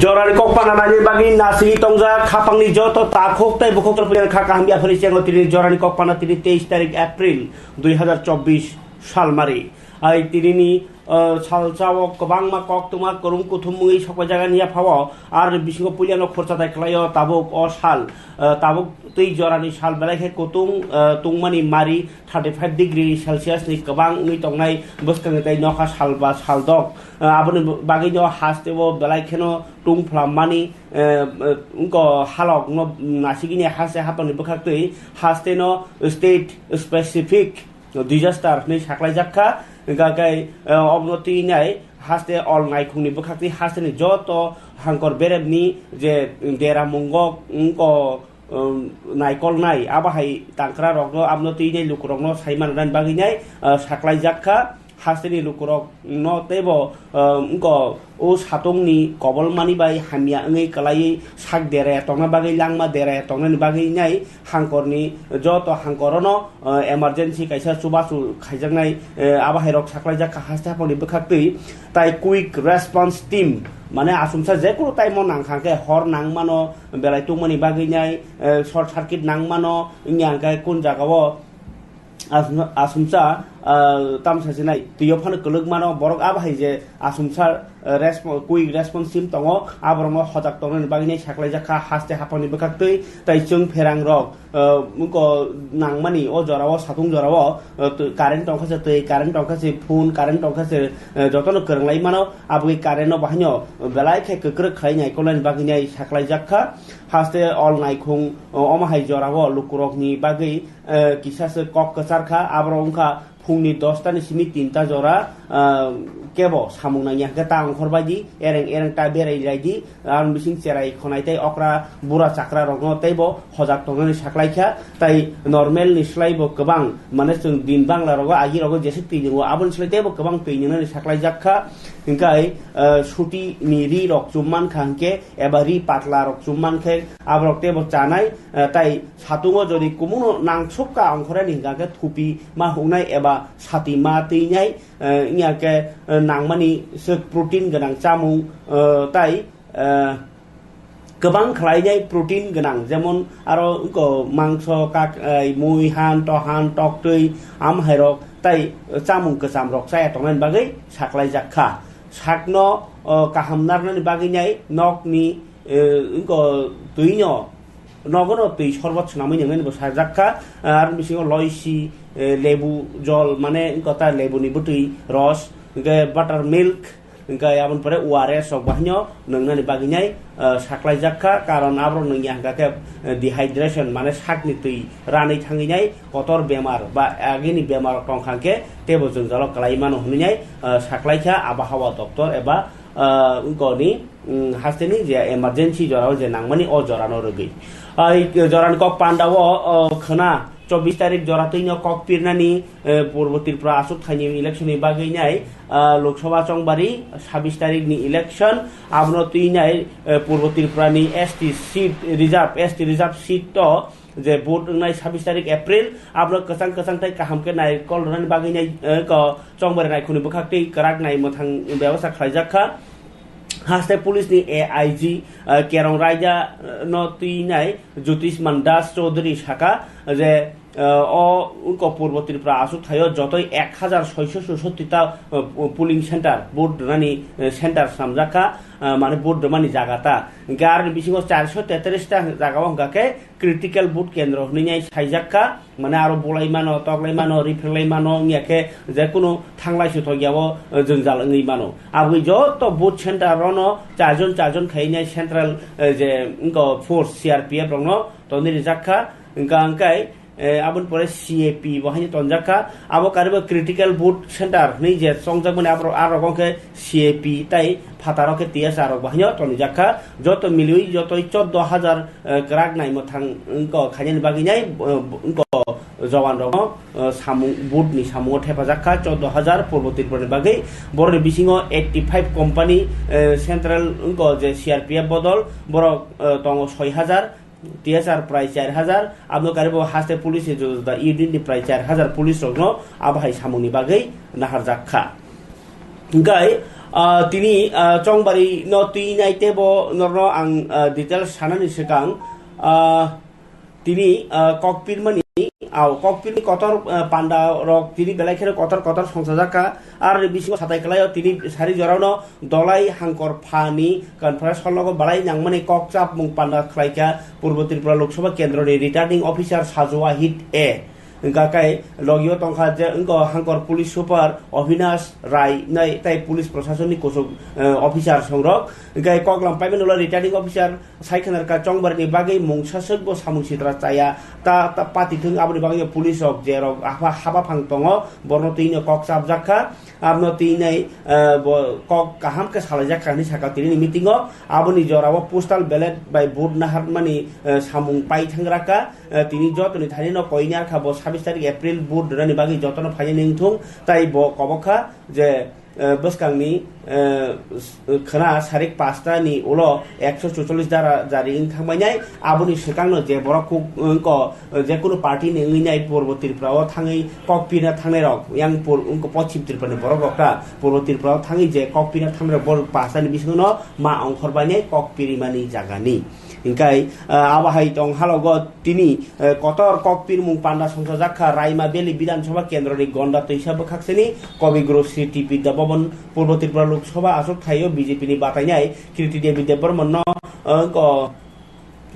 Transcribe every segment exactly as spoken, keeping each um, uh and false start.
Jorani kokpana nani bagwi naswi tongjak khapangni joto takhuk tei bukhuk rok kha kaham yaphari chengo tini jorani kokpana tini teis tarik April dui hazar chobbish salmari. Ai tinini, uh, salsao kwbangma koktwma kwrwng kuthum wngwi sokphaijagani yaphao ar bisingo puilano khorsa dai khlaio tabuk o sal, uh, tabuk tei jorani sal belai khe kutung, uh, tungmani mari thirty five degree Celsius ni kwbang wngwi tongnai bwskang tei nokha sal ba sal dok. Uh, aboni bagwi no haste o belai kheno tungphlam mani, eh, eh, wngkha halok no nasigini haste hapangni bwkhaktwi haste no state specific disaster hinwi saklaijak kha, hwnkha khe, eh, obono twi nai haste ol naikhungni bwkhaktwi hasteni joto hangkor beremni je dera mungo wngkha, um, naikolnai, abo hai tangkra rokno abono twi nai lukurokno sai manna bagwi nai, uh, saklaijak kha. Hasteni lukurokno teibo, uh, wngkha o satungni kobolmani bai hamya wngwi kwlaiwi sak deraya tongna bagwi langma deraya tongnani bagwi nai hangkorni joto hangkorono, uh, emergency kaisa chubachu khaijaknai, uh, abo hai rok saklaijak kha haste hapangni bwkhaktwi tai quick response team mane asumsa jekunu time o nangkha khe hor nangmano belai tungmani bagwi nai, eh, short circuit nangmano wngya hwnkhe kun jagao asum-, asumsa, ah, tamsa sinai twiyo phano kwlwk mano borok abo hai je asumsa, eh, respo-, quick response team tongo aborokno hojak tongnani bagwi nai saklaijak kha haste hapangni bwkhaktwi tai chwng pherang rok, eh, wngkha nangmani o jorao satung jorao, eh, tw-, current tongkha se twi current tongkha se phone current tongkha se, eh, jotono kwrwnglai mano. Aboni current no bahaino belai khe kwkrwk khlai naikolnani bagwi nai saklaijak kha. Haste ol naikhung, o, omo hai jorao lukurokni bagwi, eh, kisa se kok kwchar kha. Aborok wngkha phungni dosta ni simi tinta jora, eh, kebo samung nangya hwnkhe ta ongkhor bai di, ereng ereng ta berai lai di. Aroni bising cherai khonai tei okra bura chakra rokno teibo hojak tongnani saklaikha, tai normal ni slai bo kwbang, mane chwng din bangla rogo agi rogo jesuk twi ringo aboni slai teibo kwbang twi rinani saklaijak kha. Hingkai, eh, suti ni ri rok chum mankha hingke eba ri patla rok chum mankhe aborok teibo chanai, eh, tai satungo jodi kumuno nangsukka ongkhorani hingka khe thupi ma huknai eba sati ma twinai, eh, wngya khe, eh, nangmani swk protein gwnang chamung, eh, tai eh, kwbang khlainai protein gwnang, jemon aro wngkha mangso, kak-, eh, mui, han, tohan, toktwi, amhairok tai chamung kwchamrok chaya tongnani bagwi saklaijak kha. Sakno, oh, kaham narnani bagwi nai nokni, eh, wngkha twino, nogono twi sorbot swnamwi nwngnani bo sajak kha. Eh, aroni bisingo loisi, eh, lebu jol, mane wngkha ta lebuni bwtwi ros, hwnkhe butter milk, hingke aboni pore O R S rok bahaino nwngnani bagwi nai, eh, saklaijak kha, karon aborok nwngya hingka khe, eh, dehydration, mane sakni twi ranwi thangwi nai kotor bemar ba agini bemar rok tongkha hingke teibo jwngjalo kwlai mano hwnwi nai, eh, saklaikha Abahawa Doptor eba, eh, wngkoni, mm, hasteni je emergency jorao je nangmani o jorano rwgwi. Ai, eh, jorani kok pandao, oh, khwna chobbish tarik jora twino kok pirnani, eh, Purbo Tripura aswk thaini election ni bagwi nai, ah, Lok Sabha chongbari sabbish tarik ni election, abono twi nai, eh, Purbo Tripura ni S T seat reserve, S T reserve seat to je vote wngnai sabbish tarik April, abono kwchang kwchang tai kaham khe nai call rwnani bagwi nai, eh, ko chongbari naikhungni bwkhak twi kwrak nai mwthang bebasa khlaijak kha. Haste police ni A I G, eh, Kerong Raija, eh, no twi nai Jyotisman Das Chaudhary saka je, eh, o wngkha Purbo Tripura aswk thaio jotoi ek hajar soiso chusoti ta, eh, polling center, vote rwnani, eh, center swnamjak kha, eh, mane vote rwmani jaga ta. Hingke aroni bisingo charso tetris ta jaga o hingka khe critical vote kendro hinwi nai saijak kha, mane aro bolai mano, toklai mano, riphrelai mano, wngya khe jekunu thanglai sothokyao, eh, jwngjal wngwi mano. Aboni joto vote center rono charjon charjon khainai central, eh, je wngkha force C R P F rokno tonwi rijak kha, hingka hingkai, eh, aboni pore C A P bo haino tonjak kha. Abo karibo critical vote center hinwi je chongjakmani aborok, arok wngkhe C A P tai phataro khe T S R rok bo haino tonijak kha. Joto miliwi jotoi chordo hajar, eh, kwrak nai mwthang wngkha khainani bagwi nai, eh, wngkha jowan rokno, eh, samung, vote ni samungo thepajak kha chordo hajar Purbo Tripura ni bagwi. Boroni bisingo eighty five company, eh, central wngkha je C R P F bodol, borok, eh, tongo soi hajar, T S R prai char hajar, aboni karibo haste police ni juda juda unit ni prai char hajar police rokno abo hai samung ni bagwi naharjak kha. Hingkai Ah, tini, ah, chongbari no twi nai tebo norno ang, ah, details sanani swkang, ah, tini, ah, kokpirmani, au, kokpirni kotor, ah, panda rok tini belai kheno kotor kotor songchajak kha. Aroni bisingo satai kwlaio tini sari jorano Dolai Hangkor Phani conference hall nogo belai nangmani kok chapmung panda khlaikha Purbo Tripura Lok Sabha Kendroni Returning Officer Sajua Hit A. Wngkha khe logio tongkha je wngkha Hangkor Police Super Avinash Rai nai tei police proshasonni kuchuk, eh, officer songrok. Wngkha khe koklam paimani ulo returning officer sai khna rwkha chongbarni bagwi mungsa swk bo samung sitra chaya ta, ta pati thung aboni bagwi police rok je rok haba, haba phang tongo borno twi no kok chapjak kha. Abno twi nai, eh, bo kok kaham khe salaijak kha hinwi sakha tini ni meeting o. Aboni jora o postal ballot bai vote naharmani, eh, samung pai thang rwkha. Eh, tini jotoni thani no koinar kha bo sabis tarik April vote rwnani bagwi jotono phainani wngthung. Tai bo kobok kha je, eh, bwskangni, eh, s-, khwna sarik pasta ni ulo ekso chuchollis dara jari wng thangbainai. Aboni swkangno je borok kuk, wngko, eh, je kunu party ni wngwi nai Purbo Tripura o thangwi kok pina thangnai rok yang pur-, wngko Pochim Tripura ni borok rok ta Purbo Tripura o thangwi je kok pina thangnai rok bol pasta ni bisingo no ma ongkhor bainai kok pirimani jagani. Hinkhe, ah, abo hai tong halogo tini, eh, kotor kok pirmung panda songchajak kha Raima Valley Bidhan Sabha Kendroni Gonda Twisa bwkhakseni Kavi Guru Sri T P Debobon Purbo Tripura Lok Sabha achuk thaio B J P ni batainai Kirti Devi Debbarma no, eh, ko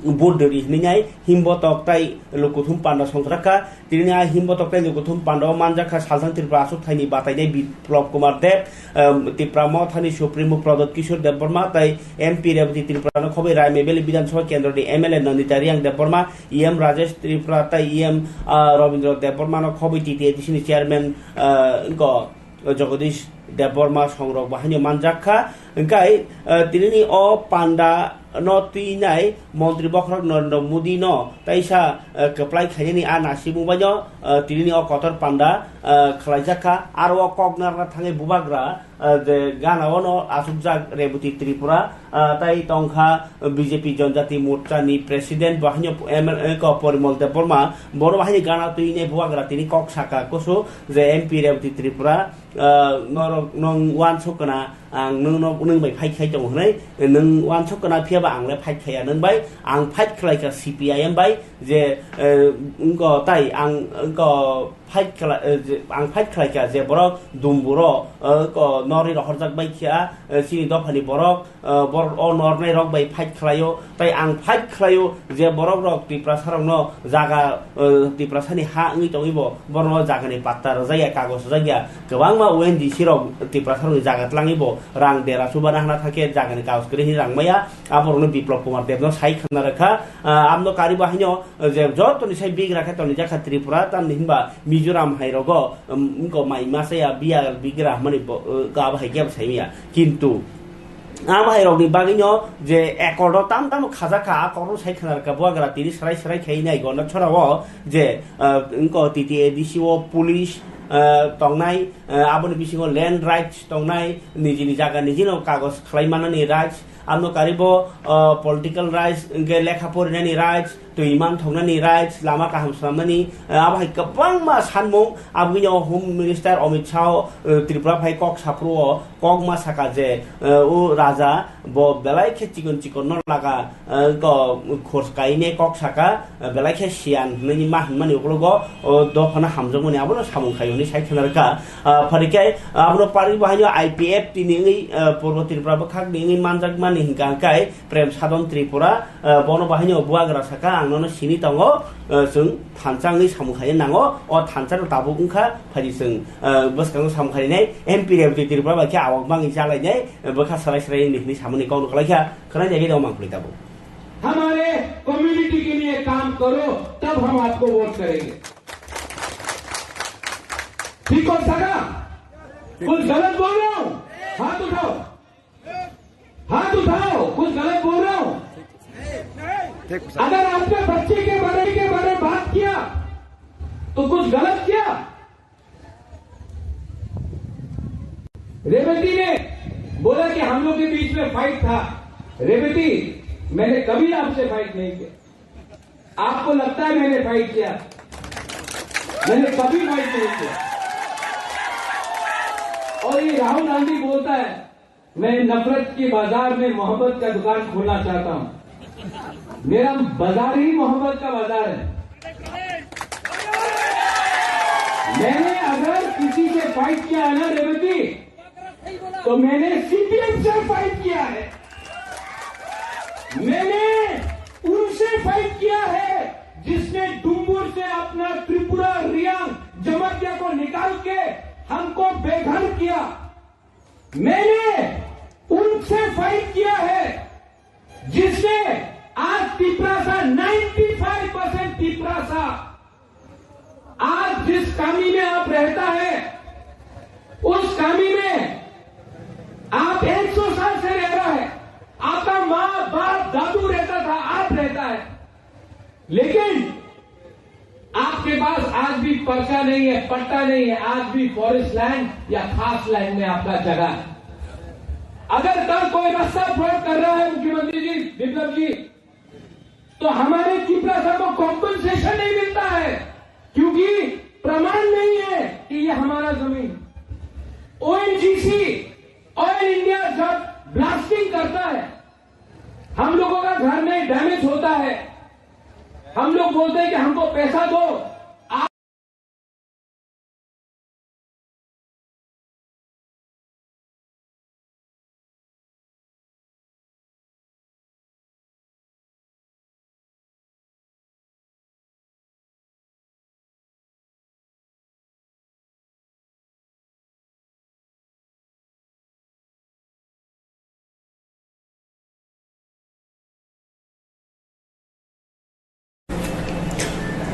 vote dori hinwi nai himbotok tai lukuthum panda songchajak kha. Tini a himbotok tei lukuthum panda o manjak kha Salthang Tripura achuk thaini batainai Biplop Kumar Deb, em, Tipra Mothani Supremo Pradyot Kishore Debbarma tei M P Rebati Tripura no khobwi Raima Valley Bidhan Sabha Kendroni M L A Nandita Riang Debbarma, E M Rajesh Tripura tei E M, ah, Rabindra Debbarma no khobwi T T A D C ni chairman, ah, wngko Jagadish Debbarma songrok bo haino manjak kha. Hingkai, eh, tinini o panda no twi nai Montri Bokhorok Narendra Modi no taisa, eh, kwplai khainani a nasimung bai no, eh, tinini o kotor panda, eh, khlaijak kha. Aro o kok narwkna thangwi bubagra, eh, je gana o no achukjak Rebati Tripura, ah, tai tongkha B J P Janjati Morcha ni president bo haino M L A ko Porimol Debbarma, bono bo haino gana twi nai bubagra tini kok saka kusu je M P Rebati Tripura, ah, norok nwng uansuk kana ang nwng no nwng bai fight khai tongo hwnwi, nwng uansuk kana phiya ba ang le fight khaiya nwng bai, ang fight khlai kha C P I M bai je, eh, wngko tai ang wngko fight khlai, eh, je, ang fight khlai kha je borok dumburo, eh, ko norwi rohorjak bai kha, eh, chini dophani borok, eh, bor-, o nornai rok bai fight khlaio, tai ang fight khlaio je borok rok Tiprasa rokno jaga, eh, Tiprasani ha wngwi tongwi bo borokno jagani patta rwjakya, kagoj rwjakya, kwbangma O N G C rok Tiprasa rokni jaga twlangwi bo rang dera chubana hana thangkhe jagani kagoj kwrwi hinwi rang maya, aborokno Biplop Kumar Debno sai khna rwkha, eh, amno karibo haino je jotoni sai bigra khe tonijakha Tripura, tamni hinba Mizoram hai rogo, um, wngko mai masa ya biya bigra hwnmani bo, uh, abo hai khe bo sai manya. Kintu abo hai rokni bagwi no je accord o tam tamo khajak kha, a kok no sai khna rwkha bubagra tini srai srai khai nai Gonda Chora o je, uh, wngko T T A D C o police, uh, tongnai, uh, aboni bisingo land rights tongnai, nijini jaga nijino kagoj khlai manani rights, amno karibo, uh, political rights, hwnkhe lekha porinani rights, twi manthoknani rights, lama kaham swnamnani, eh, abo hai kwbangma sanmung. Aboni o Home Minister Amit Shah o, eh, Tripura phai kok saphuru o kok ma saka je, eh, o raja bo belai khe chikon chikon no laga, eh, ko khors kaine kok saka, eh, belai khe siyan hwnwi ma hwnmani ukologo o dophano hamjakmani abono samung khai hwnwi sai khna rwkha. Ah, phari khe abono pari bo haino I P F T ni wngwi, eh, Purbo Tripura bwkhak ni wngwi manjakmani hwnkha hwnkhe Prem Sadon Tripura, eh, bono bahaino bubagra saka, "Ang nono sini tongo, eh, chwng thansa wngwi samung khaina nango, o thansa no tabuk wngkha, phaidi chwng, eh, bwskango samung khainai, M P Rebati Tripura bai khe awak bangwi chalainai, eh, bwkha swlai swlai ni hinwi samani kokno kwlai kha, khwnai nai khe tongma kwlwi tabuk." हमारे कम्युनिटी के लिए काम करो, तब हम आपको वोट करेंगे। ठीक हो सका? कुछ गलत बोल रहा हूं? हाथ उठाओ। हाथ उठाओ, कुछ गलत बोल रहा हूं? अगर आपने बच्चे के बारे, के बारे में बात किया, तो कुछ गलत किया? रेवती ने बोला कि हम लोग के बीच में फाइट था। रेवती, मैंने कभी आपसे फाइट नहीं किया। आपको लगता है मैंने फाइट किया? मैंने कभी फाइट नहीं किया। और ये राहुल गांधी बोलता है, मैं नफरत के बाजार में मोहब्बत का दुकान खोलना चाहता हूं। मेरा बाजार ही मोहब्बत का बाजार है। मैंने अगर किसी से फाइट किया है ना रेवती, तो मैंने सीपीएम से फाइट किया है। मैंने उनसे फाइट किया है जिसने डुम्बुर से अपना त्रिपुरा, रियांग, जमातिया को निकाल के हमको बेघर किया। मैंने उनसे फाइट किया है जिसने आज Tiprasa, ninety five percent Tiprasa आज जिस कामी में आप रहता है, उस कामी में आप एक सौ साल से रह रहा है, आपका माँ, बाप, दादू रहता था, आप रहता है, लेकिन आपके पास आज भी पर्चा नहीं है, पट्टा नहीं है, आज भी फॉरेस्ट लैंड या फास्ट लैंड में आपका जगह है। अगर कल कोई रास्ता ब्लॉक कर रहा है मुख्यमंत्री जी, विप्लव जी, तो हमारे तिपरासा को कॉम्पनसेशन नहीं मिलता है, क्योंकि प्रमाण नहीं है कि ये हमारा जमीन। ओएनजीसी, ऑयल इंडिया जब ब्लास्टिंग करता है, हम लोगों का घर में डैमेज होता है, हम लोग बोलते हैं कि हमको पैसा दो।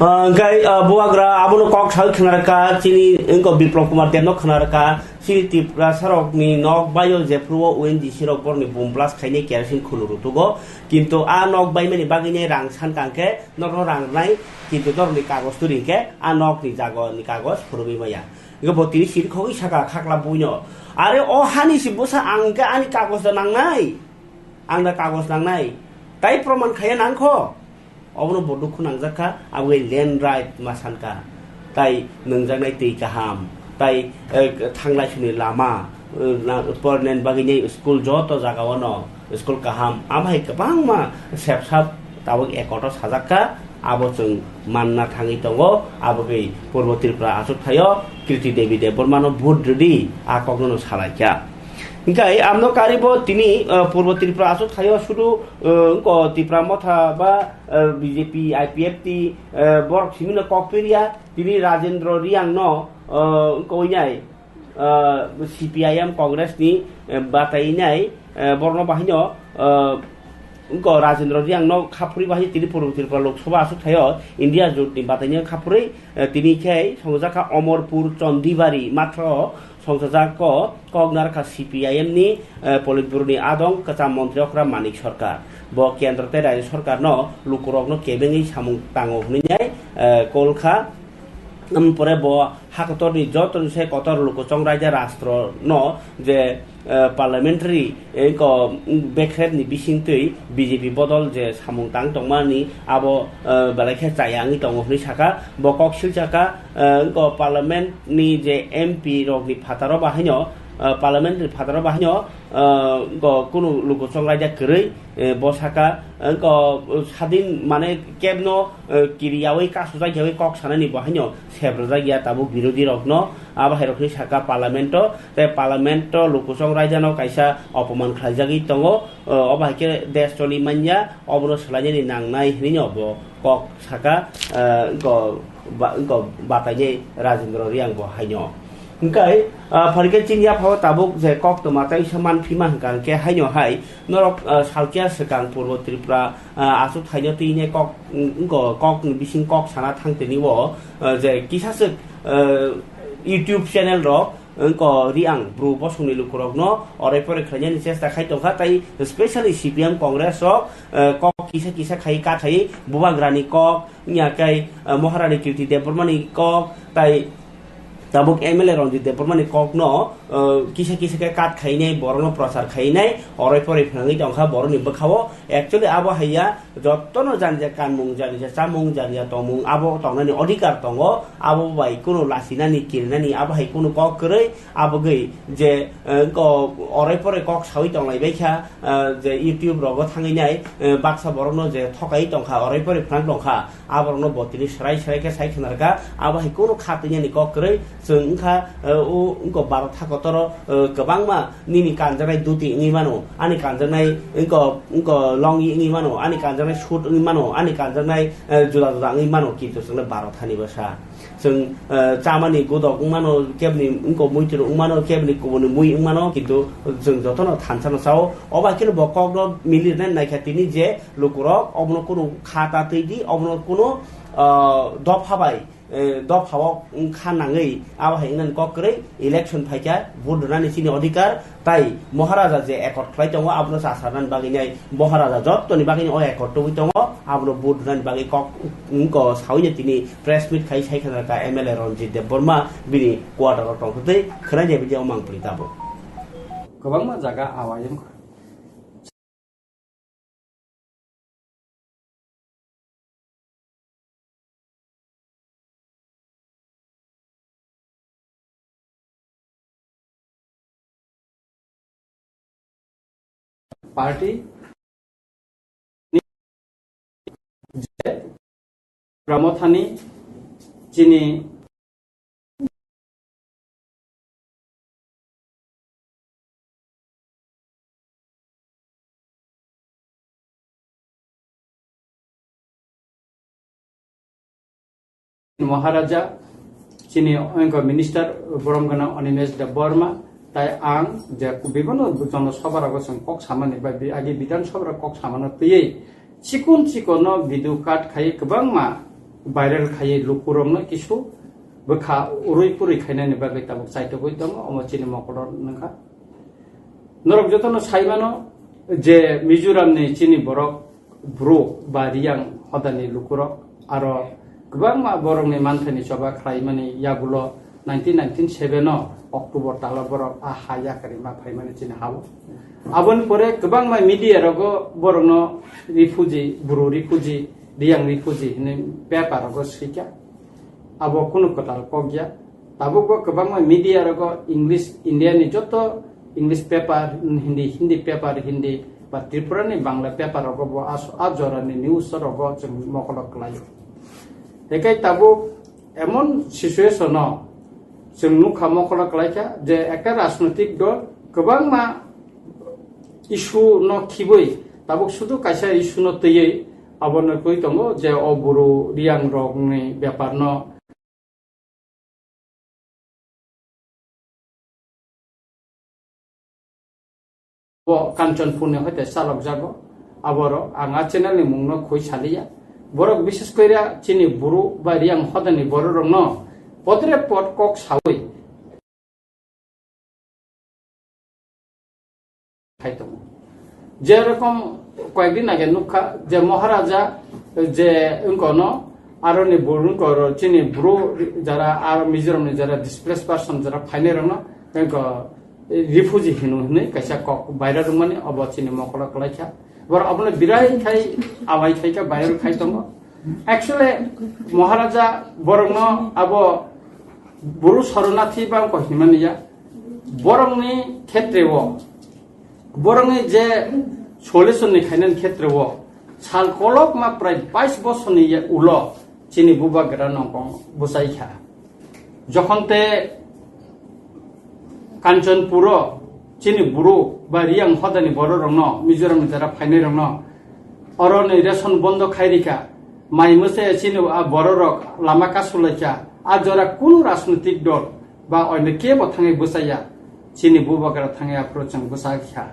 Ah, hingke, ah, bubagra abono kok sawi khna rwkha, chini wngkha Biplab Kumar Debno khna rwkha, chini Tiprasarokni nok baio jephuru O N G C rok borokni boom blast khainai kerosene khulu rwtugo, kintu a nok baimani bagwino rang san kangkhe norokno rang rwnai, kintu norokni kagoj turi hingkhe a nokni jagani kagoj phurugwi maya. Hingke bo tini siri khogwi saka khakla buino, "Are o hani se bwsa ang hingke ani kagoj da nangnai, ang da kagoj nangnai, tai proman khaiya nangkho." Obono bo dukhu nangjak kha, aboni land right ma san kha, tai nungjaknai twi kaham, tai, eh, thanglai suni lama, eh, na, pornani bagwino school joto jagao no. School kaham, amo hai kwbangma sepsap tabuk ekoto sajak kha, abo chwng manna thangwi tongo, abo bai Purbo Tripura achuk thaio Kirti Devi Debbarmano vote rwdi, a kokno no salai kha. Hingkhe amno karibo tini, uh, Purbo Tripura achuk thaio sudu, uh, wngko Tipra Motha ba, uh, B J P, I P F T, uh, borok simino kok piriya, tini Rajendra Reang no, uh, wngko winai, ah, C P I M Congress ni, eh, batainai, eh, borokno bahino, ah, wngkha Rajendra Reang no khaphuri bahai tini Purbo Tripura Lok Sabha aswk thaio India jot ni batainai khaphuri, eh, tini khe songjakha Omorpur Chondibari matro songchajak ko kok narwkha C P I M ni, eh, Politburo ni adong kwcham montri okra Manik Sarkar. Bo kendro tei rajyo sarkar no lukurok no kebengwi samung tango hwnwi nai, eh, kol kha. Ampore bo hakotorni joto ni sai kotor lukuchong raida rastro no je, eh, parliamentary, eh, ko, mm, bekhrep ni bisingtwi B J P bodol je samung tang tongmani abo, eh, belai khe chaya wngwi tongo hwnwi saka. Bo kok silsaka, eh, ko parliament ni je M P rok ni phataro bahaino, eh, parliament ni phataro bahaino, eh, ko kunu lukuchong raida kwrwi, eh, bo saka, eh, ko sadin mane kebno, eh, kiriyawi kasujak yawi kok sanani bo haino sebrajak ya tabuk birodhi rokno, abo hai rokni saka parliament o, tei parliament o lukuchong raida no kaisa opoman khlaijagwi tongo, eh, obo hai khe desh choli manya, obono swlainani nangnai hinwi no bo kok saka, eh, go ba-, go batainai Rajendra Reang bo haino. Hingkai, ah, pharikhe chini yaphao tabuk je kok toma tei se manphima hingka hingkhe haino hai norok, ah, salkia swkang Purbo Tripura, ah, aswk thaino twi ne kok, mm, wngko kok ni bising kok sana thang tini o, ah, je kisa swk, ah, YouTube channel rok wngko Reang bru bosongni lukurokno orai porai khlainani chesta khai tongkha, tei specially C P M Congress rok, ah, kok kisa kisa khai kathai bubagrani kok, wngya khe, ah, Maharani Kirti Debbarmani kok, tei Tabuk M L A Ranjit Debbarma ni kok no, uh, kisa kisa khe kat khainai, borok no prochar khainai, oroi poroi phnangwi tongkha borok ni bwkha o. Actually abo haiya, jotono janja kanmung, janja chamung, janja tongmung abo tongnani odhikar tongo, abo bai kunu lasinani, kirinani abo hai kunu kok kwrwi, abogwi je, uh, ko oroi poroi kok sawi tonglai bai kha, uh, je YouTube rogo thangwi nai, uh, baksa borok no je thokai tongkha, oroi poroi phnang tongkha. Aborokno bo tini srai srai khe sai khna rwkha, abo hai kunu kha twi yani kok kwrwi. Chwng wngkha, eh, o wngko Bharat hakotoro, eh, kwbangma nini kanjaknai dhuti wngwi mano, ani kanjaknai wngko, wngko longi wngwi mano, ani kanjaknai suit wngwi mano, ani kanjaknai, eh, juda juda wngwi mano, kintu chwngno Bharat hani bwsa. Chwng, eh, chamani godok wngmano, kebni wngko muitrwk wngmano, kebni kubuni mui wngmano, kintu chwng jotono thansa no sao. Obo hai kheno bo kokno mili rwnai naikha tini je lukurok obono kunu kha ta twi di, obono kunu, ah, dopha bai, eh, dopha o wngkha nangwi, abo hai wngnani kok kwrwi, election phaikha, vote rwnani chini odhikar, tai Maharaja je accord khlai tongo, abono chasarnani bagwi nai Maharaja jottoni bagwi o accord tubui tongo, abono vote rwnani bagwi kok wngko sawi tini press meet khai sai khna kha M L A Ranjit Debbarma bini quarter o tongtwi khwnai nai bidi o mang pli tabuk. Kwbangma jaga awai wngkha. Party ni je Pramothani chini Maharaja, chini oinko minister borom gana Animesh Debbarma, tai ang je bibino jono sabha rogo chwng kok samani ba bi-, agi Bidhan Sabha rogo kok samano twiwi chikon chikon no video cut khai kwbangma viral khai lukurokno kisu bwkha urui purui khainani bagwi tabuk chaitogwi tongo, omo chini mokolo nangkha. Norok jotono saimano je Mizoramni chini borok bru ba riyang hodani lukurok aro kwbangma borokni manthaini choba khlaimani yagulo nineteen ninety-seven o October talo borok a ha yakarima phaimani chini hao. Aboni pore kwbangma media rogo borokno refugee, bru refugee, riyang refugee hinwi paper rogo swikha. Abo kunu kwtal kok ya. Tabukbo kwbangma media rogo English, India ni joto English paper, Hindi, Hindi paper, Hindi ba Tripura ni Bangla paper rogo bo a, a jora ni news rogo chwng mokolo kwlaio. Hekai tabuk emon situation o chwng nukha mokolo kwlaikha je ekta rajnoitik dol kwbangma issue no khibwi tabuk sudu kaisa issue no twiwi abono twi tongo je o buru riyang rokni bepar no bo Kanchanpur ni hoite chalok jago. Aboro ang a channel ni mung no khoi saliya. Borok bishes koira chini buru ba riyang hodani borok rok no potre pot kok sawi khai tongo. Je rokom koyekdin age nukha je Maharaja je wngkono aroni buru wngkoro chini bru jara aro Mizoram ni jara displaced person jara phainai rokno wngko refugee hino hinwi kaisa kok viral wngmani obo chini mokolo kwlaikha. Borok abono birai khai awai khai kha viral khai tongo. Actually Maharaja borokno abo buru sornathi ba wngko hinmani ya. Borokni khetreo, borokni je solution ni khainani khetreo sal kolokma prai bais bosorni ya ulo chini bubagra nongkong bwchai kha. Jokhon te Kanchanpuro chini buru ba riyang hodani bororokno, Mizoramni jara phainairokno, oroni ration bondo khai rikha, mai mwse chini a bororok lama kasulaikha, a jora kunu rajnoitik dol ba oino kebo thangwi bwchaya, chini bubagra thangwi aphuru chwng bwchakha.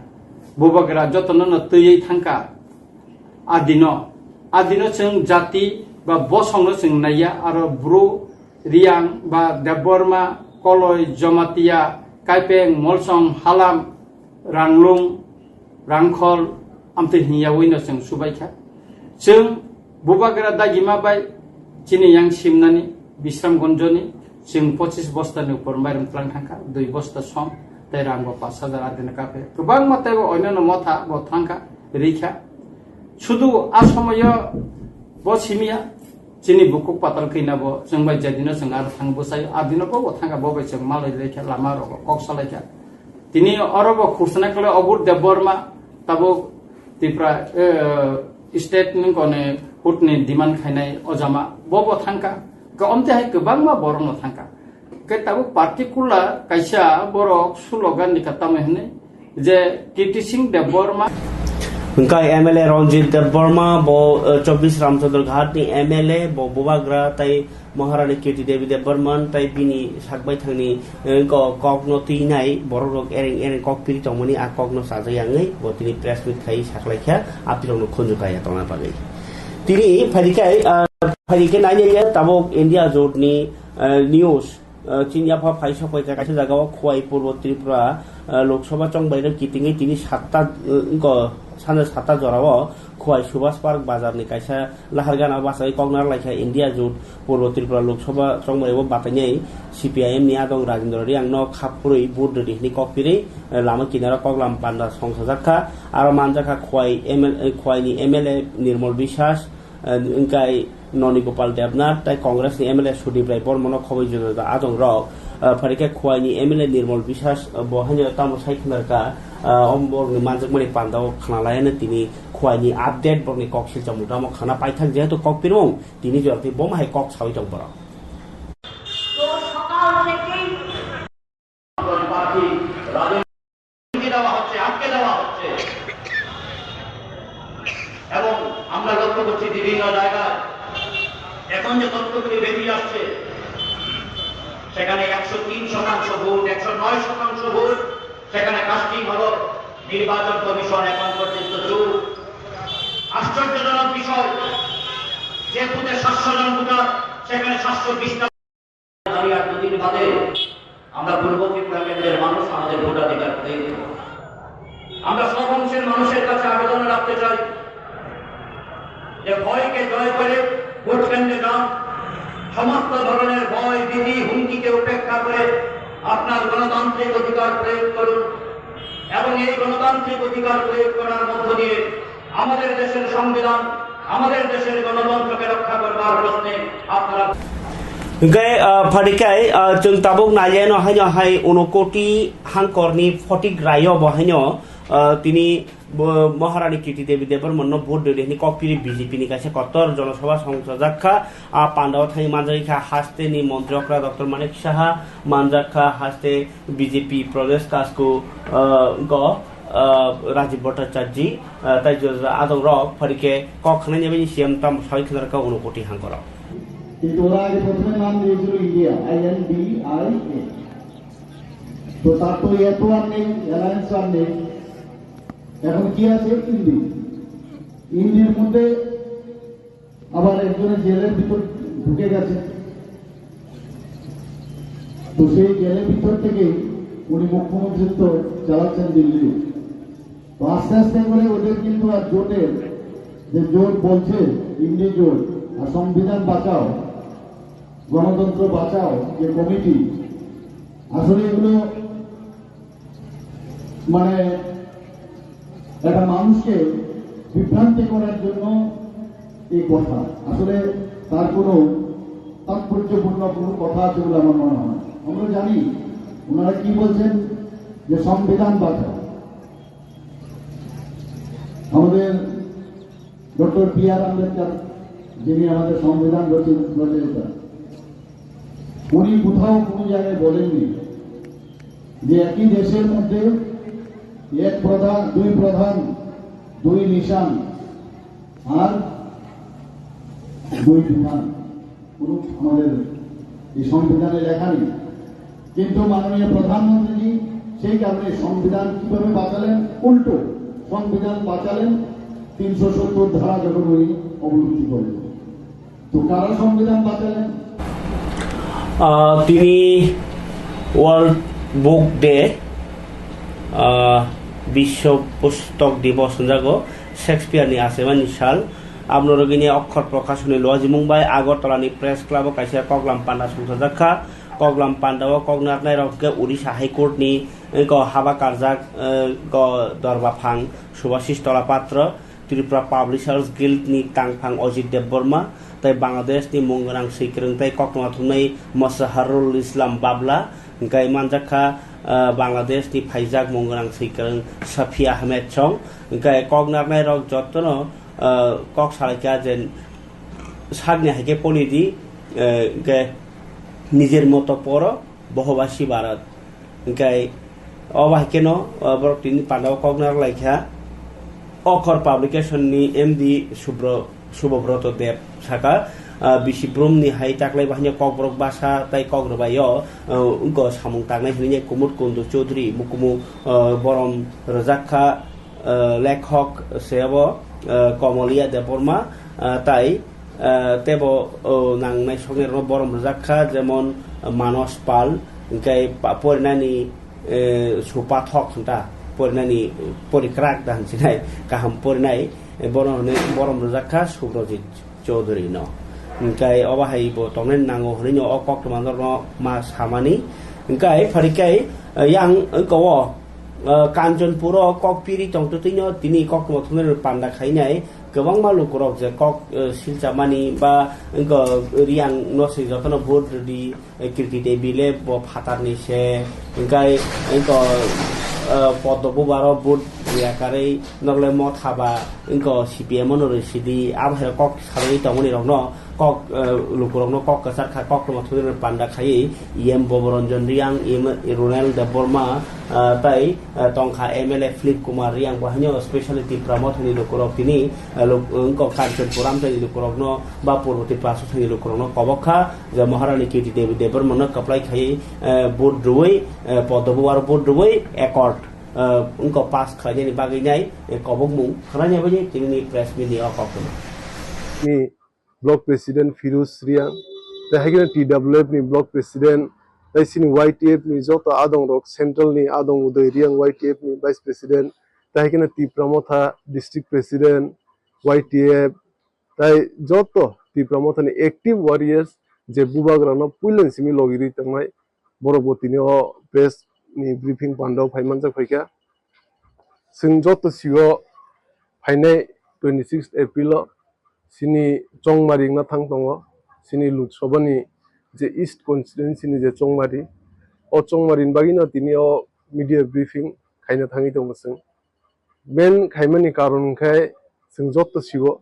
Bubagra jotono no twiwi thangkha. Adino, adino chwng jati ba bosongno chwng naiya, aro bru, riyang ba debbarma, koloi, jomatia, kaipeng, molsong, halam, ranglung, rangkhol, amtwi hinyawi no chwng subaikha. Chwng bubagra dagima bai chini yang simnani Bisramganjoni Chwng pochis bosta ni upor mairum tlang thangkha, dui bosta som, tei rang bo pash hajar adina kaphe. Kwbangma tei bo onyono motha bo thangkha, rikha. Sudu a somoyo bo simiya, chini bukuk patal kina bo, chwng bai jedino chwng aro thang bwsai, adino bo bo thangkha, bo bai chwng malai laikha, lama rogo kok salaikha. Tini oro bo khursanai kole Obur Debbarma, tabuk Tripura, eh, state ni kone hut ni demand khainai ojama, bo bo thangkha. Ka omte hai kwbangma borok no thangkha. Ke tabuk particular kaisa borok slogan ni ka tamo hinwi je Kirti Singh Debbarma. Hwnkhe M L A Ranjit Debbarma bo, eh, chobbish Ramchandra Ghat ni M L A bo Bubagra tei Maharani Kirti Devi Debbarman tei bini sakbaithangni, eh, ko-, kokno twinai borok rok ereng ereng kok piri tongmani a kokno chajak yangwi bo tini press meet khai saklaikha a pirokno khunju kaiya tongna bagwi. Tini phaikhe, ah, phaikhe nainaiya tabuk India jotni, ah, news. Ah, chini yapha phai sok paikha kaisa jagao Khowai Purbo Tripura, ah, Lok Sabha chongbairok kitingwi tini satta, ah, wngkha sanja satta jorao Khowai Subhas Park bazarni kaisa lahar gana bachai kokna rwlaikha India jot Purbo Tripura Lok Sabha chongbairok batainai C P I M ni adong Rajendra Reang no khapurwi vote rwdi hwnwi kok pirwi, ah, lama kinaro koklam panda songsajakha. Aro manjakha Khowai M L A, Khowai ni M L A Nirmal Biswas, ah, wngkai Noni Gopal Debnath tei Congress ni M L A Sudip Rai Bormano khoboi juda juda adong rok. Ah, phaikhe Khowai ni M L A Nirmal Biswas, ah, bo haino tamo sai khna kha, ah, om borok ni manjakmani panda o khna lai ano tini Khowai ni update borok ni kok silchar mung tamo khna paithak jehetu kok pirmung tini jora tei bo hai kok sawi tong borok. প্রার্থী রাজনৈতিক হুমকি দেওয়া হচ্ছে, আটকে দেওয়া হচ্ছে। এবং আমরা লক্ষ্য করছি বিভিন্ন জায়গায় এখন যে তথ্যগুলি বেরিয়ে আসছে, সেখানে একশো তিন শতাংশ ভোট, একশো নয় শতাংশ ভোট সেখানে কাস্টিং হলো। নির্বাচন কমিশন এখন পর্যন্ত চুপ। আশ্চর্যজনক বিষয়, যে বুথে সাতশো জন ভোটার, সেখানে সাতশো বিশ টা। আমি আর দুদিন বাদে আমরা পূর্ব ত্রিপুরা কেন্দ্রের মানুষ আমাদের ভোটাধিকার প্রয়োগ করব। আমরা সব অংশের মানুষের কাছে আবেদন রাখতে চাই যে ভয়কে জয় করে ভোট কেন্দ্রে যান, সমস্ত ধরনের ভয়, ভীতি, হুমকিকে উপেক্ষা করে আপনার গণতান্ত্রিক অধিকার প্রয়োগ করুন এবং এই গণতান্ত্রিক অধিকার প্রয়োগ করার মধ্য দিয়ে আমাদের দেশের সংবিধান, আমাদের দেশের গণতন্ত্রকে রক্ষা করবার প্রশ্নে আপনারা Hingke, ah, phaikhe, ah, chwng tabuk naileno haino hai Unokoti hangkorni photik raio bo haino, ah, tini bo Maharani Kirti Devi Debbarmano vote rwdi hwnwi kok piri B J P ni kaisa kotor jonosabha songchajak kha. A pandao thangwi manjak kha hasteni montri okra Doctor Manik Saha, manjak kha haste B J P Pradesh Kasku, ah, go, ah, Rajiv Bhattacharjee, ah, tei juda juda adong rok phaikhe kok khnaini bagwi C M tamo sawi khna rwkha Unokoti hangkorok. কিন্তু ওরা আগে প্রথমে নাম দিয়েছিল India, I N D I A. তো তার তো এ তো আর নেই, অ্যালায়েন্স আর নেই। এখন কি আছে? ইন্ডি। ইন্ডির মধ্যে আবার একজনের জেলের ভিতর ঢুকে গেছে। তো সেই জেলের ভিতর থেকে উনি মুখ্যমন্ত্রিত্ব চালাচ্ছেন দিল্লি। তো আস্তে আস্তে করে ওদের কিন্তু আর জোটের যে জোট বলছে, ইন্ডি জোট আর সংবিধান বাঁচাও, গণতন্ত্র বাঁচাও যে কমিটি, আসলে এগুলো মানে একটা মানুষকে বিভ্রান্তি করার জন্য এই কথা, আসলে তার কোনো তাৎপর্যপূর্ণ কোনো কথা আছে বলে আমার মনে হয় না। আমরা জানি ওনারা কি বলছেন, যে সংবিধান বাঁচাও। আমাদের ডক্টর বি আর আম্বেদকর, যিনি আমাদের সংবিধান রচি-, রচয়িতা, উনি কোথাও কোনো জায়গায় বলেননি যে একই দেশের মধ্যে এক প্রধান, দুই প্রধান, দুই নিশান আর দুই বিধান কোনো আমাদের এই সংবিধানে লেখা নেই। কিন্তু মাননীয় প্রধানমন্ত্রীজি সেই কারণে সংবিধান কিভাবে বাঁচালেন, উল্টো সংবিধান বাঁচালেন তিনশো সত্তর ধারা যখন উনি অবলুপ্তি করলেন। তো কারা সংবিধান বাঁচালেন? Ah, tini World Book Day, ah, Biswa Pustok Dibos hwnjago, Shakespeare ni achaimani sal. Aboni rwgwini Okkor Prokashoni luajimung bai Agartala ni Press Club o kaisa koklam panda songchajakha. Koklam pandao kok narwknairok hwnkhe Odisha High Court ni, eh, ko haba karjak, eh, ko dorbaphang Subhashish Tola Patro, Tripura Publishers Guild ni tangphang Ajit Debbarma, tei Bangladesh ni mung gwnang swikwrwng tei koktwma thumnai Mazharul Islam Babla, hwnkhe manjakha, eh, Bangladesh ni phaijak mung gwnang swikwrwng Safi Ahmed Song, hwnkhe kok narwknairok jotono, eh, kok salaikha je sakni hai khe poli di, eh, hwnkhe nijer moto poro, bohobasi Bharat. Hwnkhe o bai kheno, o borok tini pandao kok narwk lai kha. Okhor Publication ni M D Subro-, Subobroto Deb saka, ah, bisi Brum ni hai taklai bahai no Kokborok basa tei kok rwbai o, ah, wngko samung tangnai hwnwi Kumud Kundu Chaudhary mukumu, ah, borom rwjak kha, ah, lekhok se abo, ah, Komolia Debbarma, ah, tai, ah, tebo, oh, nangnai soknai rokno borom rwjak kha, jemon, ah, Manos Pal, hwnkhe pa-, porinani, eh, supathok hwnta, porinani, porikrak da hwnsinai, kaham porinai, eh, bono hwnwi borom rwjak kha Subrojit Chaudhary no. Hwnkhe obo hai bo tongnai nango hwnwi no o koktwma norokno ma samani. Hwnkhe pharikhai, eh, yang wngko o, eh, Kanchanpur o kok piri tongtwtwino tini koktwma thumnai panda khainai kwbangma lukurok je kok, eh, silchamani ba wngko Riang no se jotono vote rwdi, eh, Kirti Devi le bo phatarni se, hwnkhe wngko, eh, Poddo Bubaro vote riya karwi norle motha ba wngko C P M no rwi sidi, abo hai kok salai tongmani rokno kok, eh, lukurokno kok kwchar kha, koktwma thumnai panda khaiwi E M Boboranjan Riang, E M Ronel Debbarma, eh, tei, eh, tongkha M L A Philip Kumar Riang bo haino specially Tipra Mothani lukurok tini, eh, luk-, wngko Kanchanpur amchaini lukurokno ba Purbo Tipra Mothani lukurokno kobok kha. Je Maharani Kirti Devi Debbarmano kwplai khaiwi, eh, vote rwui, eh, Poddo Bubaro vote rwui accord, eh, wngkha pass khlainani bagwi nai, eh, kobokmung khwlaina bagwi tinini press meet ni o koktwma. Ni block president Firuz Riang, tei hai kheno T W F ni block president, tei chini Y T F ni joto adong rok, central ni adong Uday Riang, Y T F ni vice president, tei hai kheno Tipra Motha district president, Y T F, tai joto Tipra Mothani active warriors je bubagrano puilani simi logirwi tongnai, borok bo tini o press ni briefing pandao phai manjak phaikha. Chwng joto sio phainai twenty sixth April o chini Chongmari wngna thang tongo, chini Lok Sabha ni je East constituency ni je Chongmari, o Chongmari ni bagwi no tini o media briefing khaina thangwi tongo chwng. Main khaimani karon hwnkhe chwng joto sio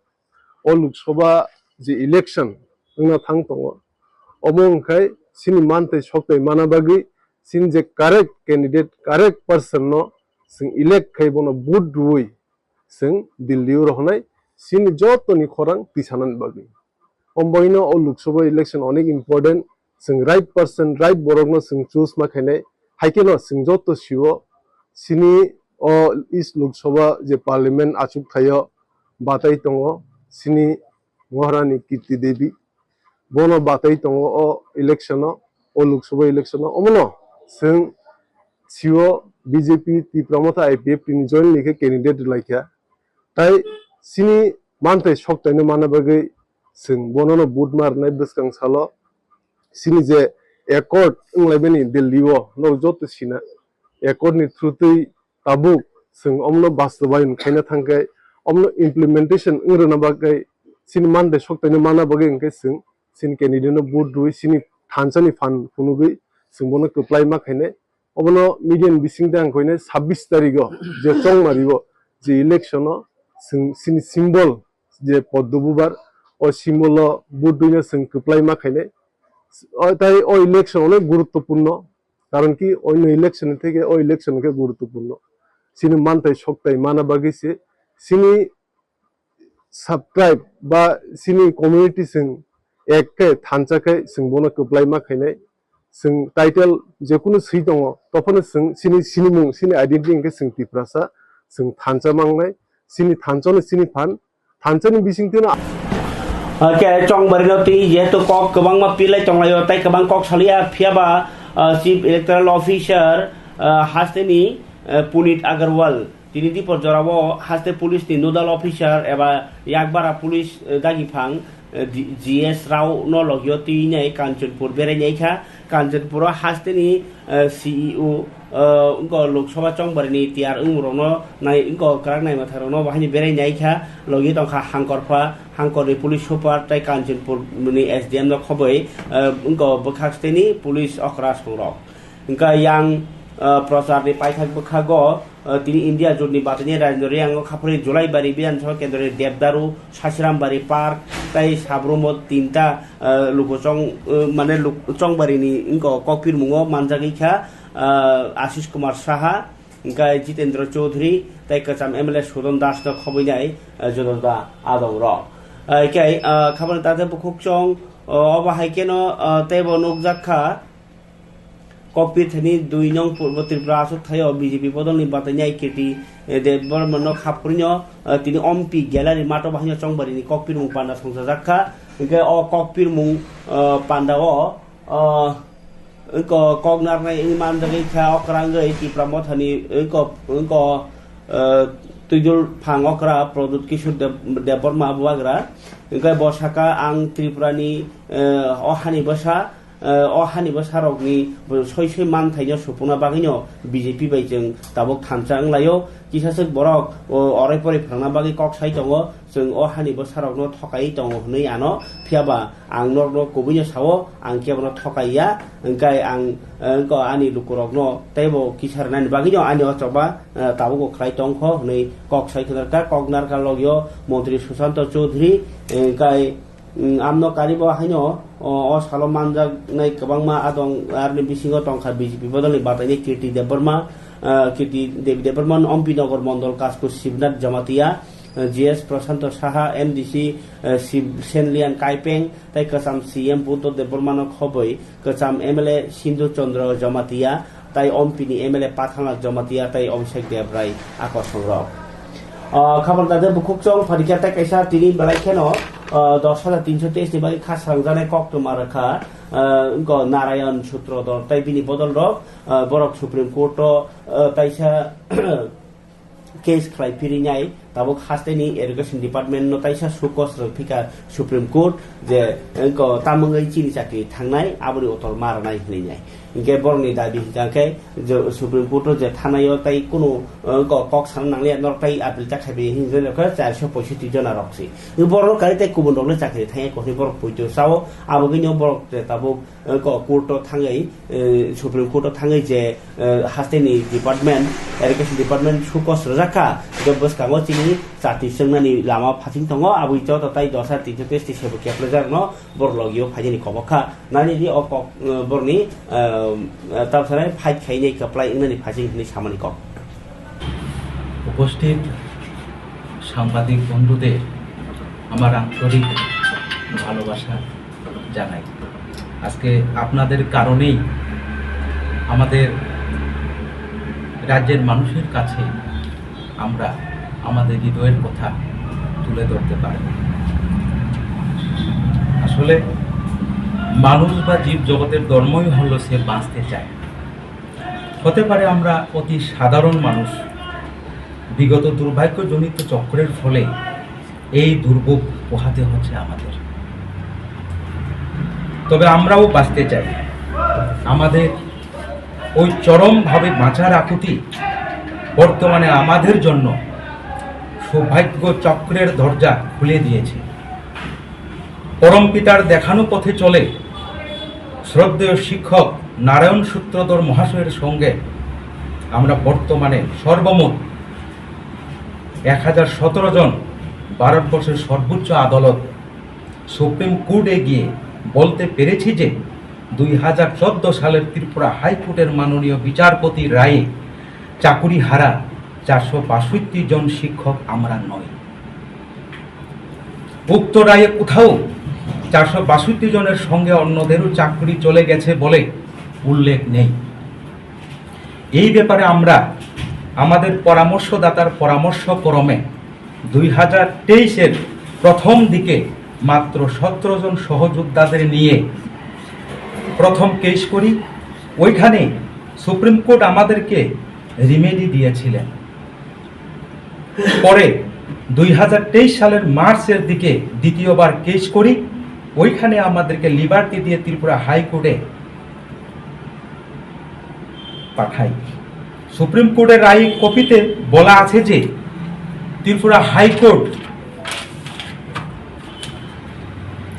o Lok Sabha je election wngna thang tongo, omo hwnkhe chini manthai soktai mana bagwi chini je correct candidate, correct person no chwng elect khai bono vote rwui chwng Delhi o rohornai chini jotoni khorang tisanani bagwi. Omo bagwino o Lok Sabha election onek important, chwng right person, right borokno chwng choose ma khainai, hai kheno chwng joto sio chini o East Lok Sabha je parliament achuk thaio batai tongo chini Maharani Kirti Devi, bono batai tongo o election o, o Lok Sabha election o, omono chwng sio B J P Tipra Motha I P F T ni jointly khe candidate rwlaikha, tai chini manthai soktaino mana bagwi chwng bonono vote ma rwnai bwskang salo. Chini je accord wnglaimani Delhi o, norok joto sina, accord ni through twi tabuk chwng omno bastobayon khaina thangkhe, omno implementation wng rwna bagwi, chini manthai soktaino mana bagwi hwnkhe chwng chini candidate no vote rwui chini thansa ni phan phunugwi chwng bono kwplai ma khainai. Obono media ni bisingtwi ang koinai sabbish tarikh o je Chongmari o je election o chwng chini symbol je Poddo Bubar, o symbol o vote rwino chwng kwplai ma khainai. O tai o election onek guruttopurno, karon ki oino election theke o election khe guruttopurno. Chini manthai soktai mana bagwi se chini subscribe ba chini community chwng ek khe thansa khe chwng bono kwplai ma khainai. Chwng title jekunu swi tongo, tophano chwng chini sinimung, chini identity hwnkhe chwng Tiprasa, chwng thansa mangnai, chini thansa no chini phan, thansa ni bisingtwi no. Hwnkhe Chongmari no twi jehetu kok kwbangma pilai tonglaio, tai kwbang kok salia, phiya ba, ah, Chief Electoral Officer, ah, hasteni, ah, Puneet Agarwal, tini dipor jorao haste police ni nodal officer eba yakbara police, eh, dagiphang, eh, G S Rao no logio twi nai Kanchanpur berai nai kha. Kanchanpur o haste ni, eh, C E O, eh, wngkha Lok Sabha chongbarini tiyar wngmung rok no nai, wngkha kwrak nai mwthang rok no bahai ni berai nai kha. Logi tongkha Hangkorpha, Hangkor ni police super tei Kanchanpur ni S D M no khoboi, eh, wngkha bwkhak site ni police okra song rok. Hingkha yang, eh, prochar ni paithak bwkhago, eh, tini India jotni batini Rajendra Reang o khaphuri Julaibari Bidhan Sabha Kendro ni Devdaru, Sasirambari Park tei Sabrumo tinta, eh, lukuchong, eh, mane luk-, chongbari ni wngkha kokpirmungo manjagwi kha, eh, Ashish Kumar Saha, hingkha Jitendra Chaudhary tei kwcham M L A Sudon Das no khobwi nai, eh, jotoda adong rok. Eh, hingkhe, eh, khabani tate bukhuk chong, eh, obo hai kheno, eh, teibo nukjak kha. Kokpir thani dui nong Purbo Tripura aswk thaio B J P bodolni batai nai K T Debbarmano khaphurino, eh, tini Ompi Gallery mato bahaino chongbarini kokpirmung panda songchajak kha. Hingkhe o kokpirmung, eh, pandao, eh, wngkha kok narnai wngwi manjagwi kha, okra wngwi Tipra Mothani wngkha, wngkha, eh, twidul phang okra Pradyut Kishore Deb-, Debbarma bubagra. Hingkhe bo saka, "Ang Tripurani, eh, o hani bwsa, eh, o hani bwsarokni soi soi manthaino supungna bagwino B J P bai chwng tabuk thansa wnglaio. Kisaswk borok, o, orai porai phrwngna bagwi kok sai tongo, chwng o hani bwsarokno thokai tongo," hwnwi ano. Phiyaba ang norokno kubuino sao, ang kebono thokai ya, hwnkhe ang, eh, wngkha ani lukurokno teibo kisa rwnani bagwino ani o choba, eh, tabukbo khlai tongkho hwnwi kok sai khwnarkha. Kok narkha logio Montri Sushanto Chowdhury, eh, hwnkhe, mm, amno karibo haino, o, o salo manjaknai kwbangma adong, aroni bisingo tongkha B J P bodolni bataini Kirti Debbarma, eh, Kirti Devi Debbarma, Ompi Nagar Mondol Kasku Shibnath Jamatia, eh, G S Prashanto Saha, M D C, eh, Shib-, Senlian Kaipeng, tei kwcham C M Buddho Debbarmano khobwi, kwcham M L A Sindhu Chandra Jamatia, tei Ompini M L A Pathanlal Jamatia tei Abhishek Debrai akorsongrok. Ah, khabor dade bukhuk chong pharikha tei kaisa tini belai kheno, ah, dos hajar tinso teis ni bagwi kha srangjaknai koktwma rwkha, ah, wngkha Narayan Sutrodhor tei bini bodol rok, ah, borok Supreme Court o, ah, taisa case khlai phirinai, tabuk hasteni Education Department no taisa sukos rwphika Supreme Court je, wngkha tamungwi chini chakri thangnai, aboni utor ma rwnai hwnwi nai. Hinkhe borokni dabi hinkha khe je Supreme Court o je thanai o tai kunu, wngkha kok sana nanglia, norok tai appeal ta khaibai hinkhe khe charso poisoti jona rok si. Borok kari tei kubun rok le chakri thangya, kohni borok poito sao, abogwino borok je tabuk, wngkha court o thangwi, eh, Supreme Court o thangwi je, eh, hasteni department, education department sukos rwjak kha, je bwskango chini chati chwngnani lama phaching tongo, aboni joto tai dosa tito testi sebo keplaijak no borok logio phainani kobok kha. Nani di o kok, eh, borokni, eh, eh, tamsanai fight khainai kwplai wngnani phaching hwnwi samani kok. উপস্থিত সাংবাদিক বন্ধুদের আমার আন্তরিক ভালোবাসা জানাই। আজকে আপনাদের কারণেই আমাদের রাজ্যের মানুষের কাছে আমরা আমাদের হৃদয়ের কথা তুলে ধরতে পারব। আসলে মানুষ বা জীব জগতের ধর্মই হলো সে বাঁচতে চায়। হতে পারে আমরা অতি সাধারণ মানুষ, বিগত দুর্ভাগ্যজনিত চক্রের ফলে এই দুর্ভোগ পোহাতে হচ্ছে আমাদের। তবে আমরাও বাঁচতে চাই। আমাদের ওই চরমভাবে বাঁচার আকুতি বর্তমানে আমাদের জন্য সৌভাগ্য চক্রের দরজা খুলে দিয়েছে। পরম পিতার দেখানো পথে চলে শ্রদ্ধেয় শিক্ষক নারায়ণ সূত্রধর মহাশয়ের সঙ্গে আমরা বর্তমানে সর্বমোট এক হাজার সতেরো জন ভারতবর্ষের সর্বোচ্চ আদালত সুপ্রিম কোর্টে গিয়ে বলতে পেরেছি যে দুই হাজার চোদ্দ সালের ত্রিপুরা হাইকোর্টের মাননীয় বিচারপতির রায়ে চাকুরি হারা চারশো বাষট্টি জন শিক্ষক আমরা নই। উক্ত রায়ে কোথাও চারশো বাষট্টি জনের সঙ্গে অন্যদেরও চাকরি চলে গেছে বলে উল্লেখ নেই। এই ব্যাপারে আমরা আমাদের পরামর্শদাতার পরামর্শ ক্রমে দুই হাজার তেইশের প্রথম দিকে মাত্র সতেরো জন সহযোদ্ধাদের নিয়ে প্রথম কেস করি। ওইখানে সুপ্রিম কোর্ট আমাদেরকে রিমেডি দিয়েছিলেন। পরে দুই হাজার তেইশ সালের মার্চের দিকে দ্বিতীয়বার কেস করি। ওইখানে আমাদেরকে লিবার্টি দিয়ে ত্রিপুরা হাইকোর্টে পাঠাই। সুপ্রিম কোর্টের রায় কপিতে বলা আছে যে ত্রিপুরা হাইকোর্ট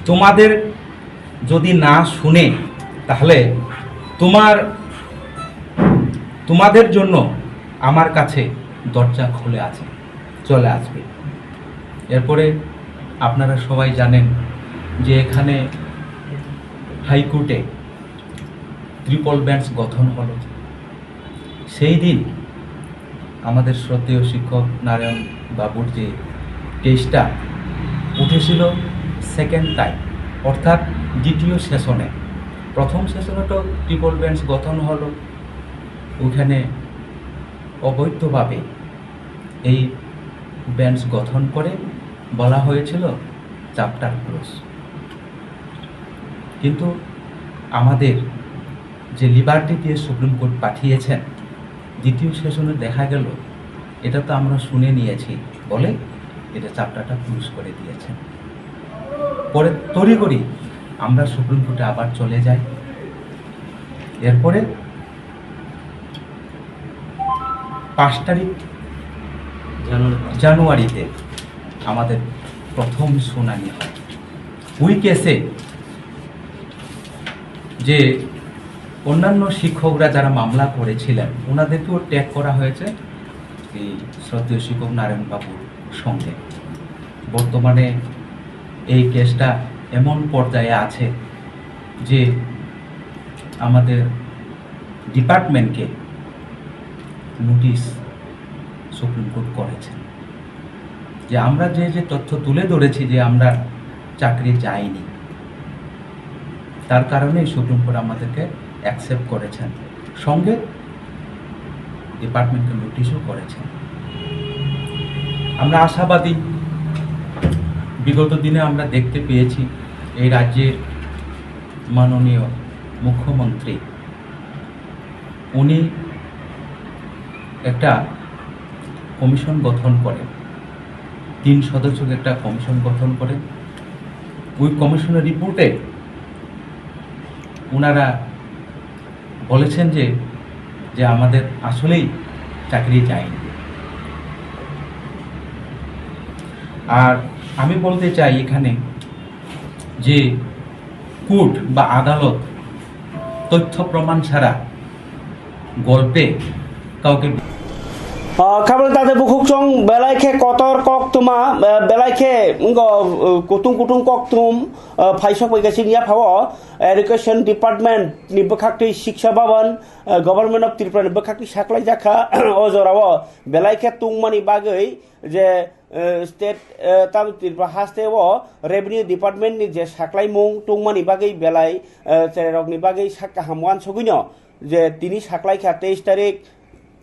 তোমাদের যদি না শুনে, তাহলে তোমার, তোমাদের জন্য আমার কাছে দরজা খুলে আছে, চলে আসবে। এরপরে আপনারা সবাই জানেন যে এখানে হাইকোর্টে ট্রিপল বেঞ্চ গঠন হলো। সেই দিন আমাদের শ্রদ্ধেয় শিক্ষক নারায়ণ বাবুর যে কেসটা উঠেছিল সেকেন্ড টাইম, অর্থাৎ দ্বিতীয় সেশনে। প্রথম সেশনে তো ট্রিপল বেঞ্চ গঠন হলো, ওখানে অবৈধভাবে এই বেঞ্চ গঠন করে বলা হয়েছিল চ্যাপ্টার ক্লোজ। কিন্তু আমাদের যে লিবার্টি দিয়ে সুপ্রিম কোর্ট পাঠিয়েছেন, দ্বিতীয় সেশনে দেখা গেল এটা তো আমরা শুনে নিয়েছি বলে এটা চ্যাপ্টারটা ক্লোজ করে দিয়েছেন। পরে তড়িঘড়ি আমরা সুপ্রিম কোর্টে আবার চলে যাই। এরপরে পাঁচ তারিখ জানুয়ারিতে আমাদের প্রথম শুনানি হয়। ওই কেসে যে অন্যান্য শিক্ষকরা যারা মামলা করেছিলেন, ওনাদেরকেও ট্যাগ করা হয়েছে এই শ্রদ্ধেয় শিক্ষক নারায়ণ বাবুর সঙ্গে। বর্তমানে এই কেসটা এমন পর্যায়ে আছে যে আমাদের ডিপার্টমেন্টকে নোটিশ সুপ্রিম কোর্ট করেছেন যে আমরা যে যে তথ্য তুলে ধরেছি যে আমরা চাকরি যায়নি, তার কারণেই সুপ্রিম কোর্ট আমাদেরকে অ্যাকসেপ্ট করেছেন, সঙ্গে ডিপার্টমেন্টকে নোটিশও করেছেন। আমরা আশাবাদী, বিগত দিনে আমরা দেখতে পেয়েছি এই রাজ্যের মাননীয় মুখ্যমন্ত্রী উনি একটা কমিশন গঠন করেন, তিন সদস্যের একটা কমিশন গঠন করেন। ওই কমিশনের রিপোর্টে ওনারা বলেছেন যে, যে আমাদের আসলেই চাকরি যায়নি। আর আমি বলতে চাই এখানে যে কোর্ট বা আদালত তথ্য প্রমাণ ছাড়া গল্পে কাউকে Ah, khabal tate bukhuk chong belai khe kotor kok tuma, ah, belai khe wngkha, ah, kutung kutung kok tum, ah, phaisok bai kaisa wngya phao, education department ni bwkhak twi Shiksha Bhavan, ah, Government of Tripura ni bwkhak twi saklai jakha, o jora o belai khe tungmani bagwi je, eh, state, eh, tamo Tripura haste o revenue department ni je saklaimung tungmani bagwi belai, eh, chererok ni bagwi sak kaham uansugwino je tini saklaikha teis tarik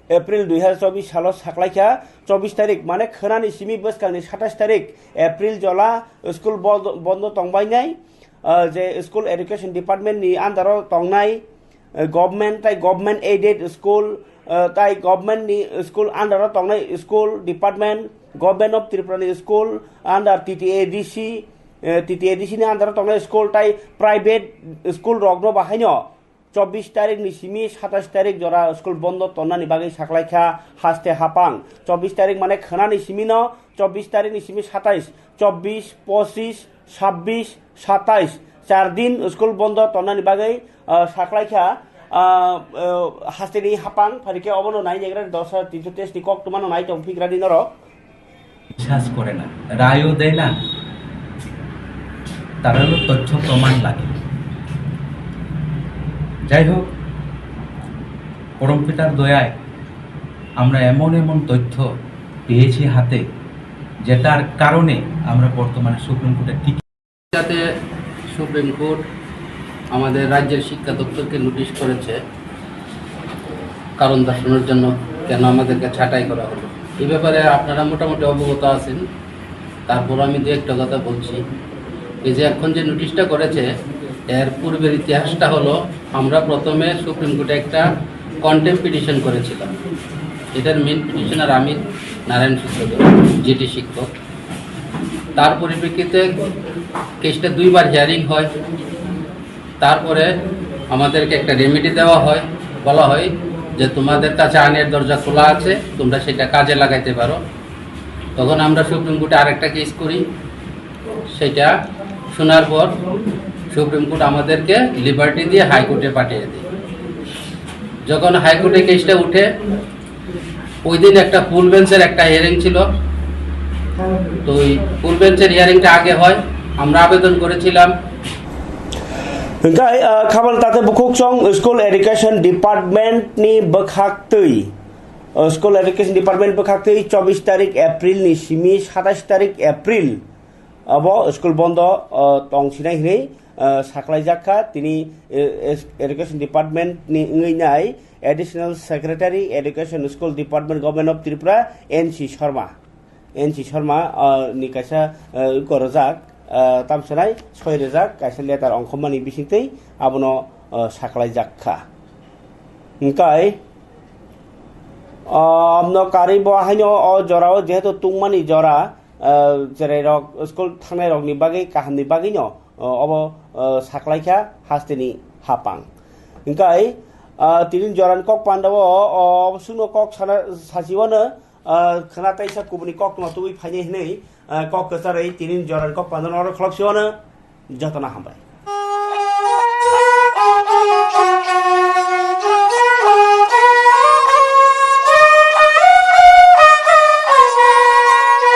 April dui hazar chobbish salo saklaikha, chobbish tarik mane khwnani simi bwskangni satais tarik April jola school bondo, bondo tongbainai, eh, je school education department ni under o tongnai, eh, government tai government aided school, eh, tai government ni school under o tongnai school department, Government of Tripura ni school under T T A D C, eh, T T A D C ni under o tongnai school tai private school rok no bahaino chobbish tarik ni simi satais tarik jora school bondo tonnani bagwi saklaikha haste hapang. Chobbish tarik mane khwnani simi no chobbish tarik ni simi satais, chobbish, pochish, sabbish, satais, char din school bondo tonnani bagwi, ah, saklaikha, ah, ah, hasteni hapang, phaikhe obono nai negra dos hazar tinso teis ni koktwmano nai tong phigrani norok. বিশ্বাস করে না, রায়ও দেয় না, তারা হলো তথ্য প্রমাণ লাগে। যাই হোক, পরমপিতার দয়ায় আমরা এমন এমন তথ্য পেয়েছি হাতে, যেটার কারণে আমরা বর্তমানে সুপ্রিম কোর্টে টিকে যাতে সুপ্রিম কোর্ট আমাদের রাজ্যের শিক্ষা দপ্তরকে নোটিশ করেছে কারণ দর্শানোর জন্য, কেন আমাদেরকে ছাঁটাই করা হলো। এই ব্যাপারে আপনারা মোটামুটি অবগত আছেন, তারপর আমি দু একটা কথা বলছি। এই যে এখন যে নোটিশটা করেছে, এর পূর্বের ইতিহাসটা হলো, আমরা প্রথমে সুপ্রিম কোর্টে একটা কন্টেম্প পিটিশন করেছিলাম। এটার মেইন পিটিশনার আমি, নারায়ণ সূত্রধর, জেটি শিক্ষক। তার পরিপ্রেক্ষিতে কেসটা দুইবার হিয়ারিং হয়। তারপরে আমাদেরকে একটা রেমেডি দেওয়া হয়, বলা হয় যে তোমাদের কাছে আইনের দরজা খোলা আছে, তোমরা সেটা কাজে লাগাইতে পারো। তখন আমরা সুপ্রিম কোর্টে আরেকটা কেস করি, সেটা শোনার পর সুপ্রিম কোর্ট আমাদেরকে লিবার্টি দিয়ে হাইকোর্টে পাঠিয়ে দেয়। যখন হাইকোর্টে কেসটা উঠে, ওই দিন একটা ফুল বেঞ্চের একটা হিয়ারিং ছিল। তো ওই ফুল বেঞ্চের হিয়ারিংটা আগে হয়, আমরা আবেদন করেছিলাম। Hingkai khabal tate bukhuk song school education department ni bwkhaktwi, school education department bwkhaktwi chobbish tarik April ni simi satais tarik April abo school bondo tong sinai hinwi saklaijak kha. Tini education department ni wngwi nai Additional Secretary Education School Department, Government of Tripura, N C Sharma. N C Sharma ni kaisa gorojak tamsonai soi rejak kaisa letter ongkhormani bisingtwi abono saklaijak kha. Hingkai amno karwi bo haino o jorao jehetu tungmani jora, cherai rok school thangnai rokni bagwi kahamni bagwino obo saklaikha hasteni hapang. Hingkai tini jorani kok pandao o sungno kok sana sachiwano khwna taisa kubuni kok no tubui phainai hinwi kok kwcharwi tini jorani kok pandano oro khulok siwano. Jotono hambai.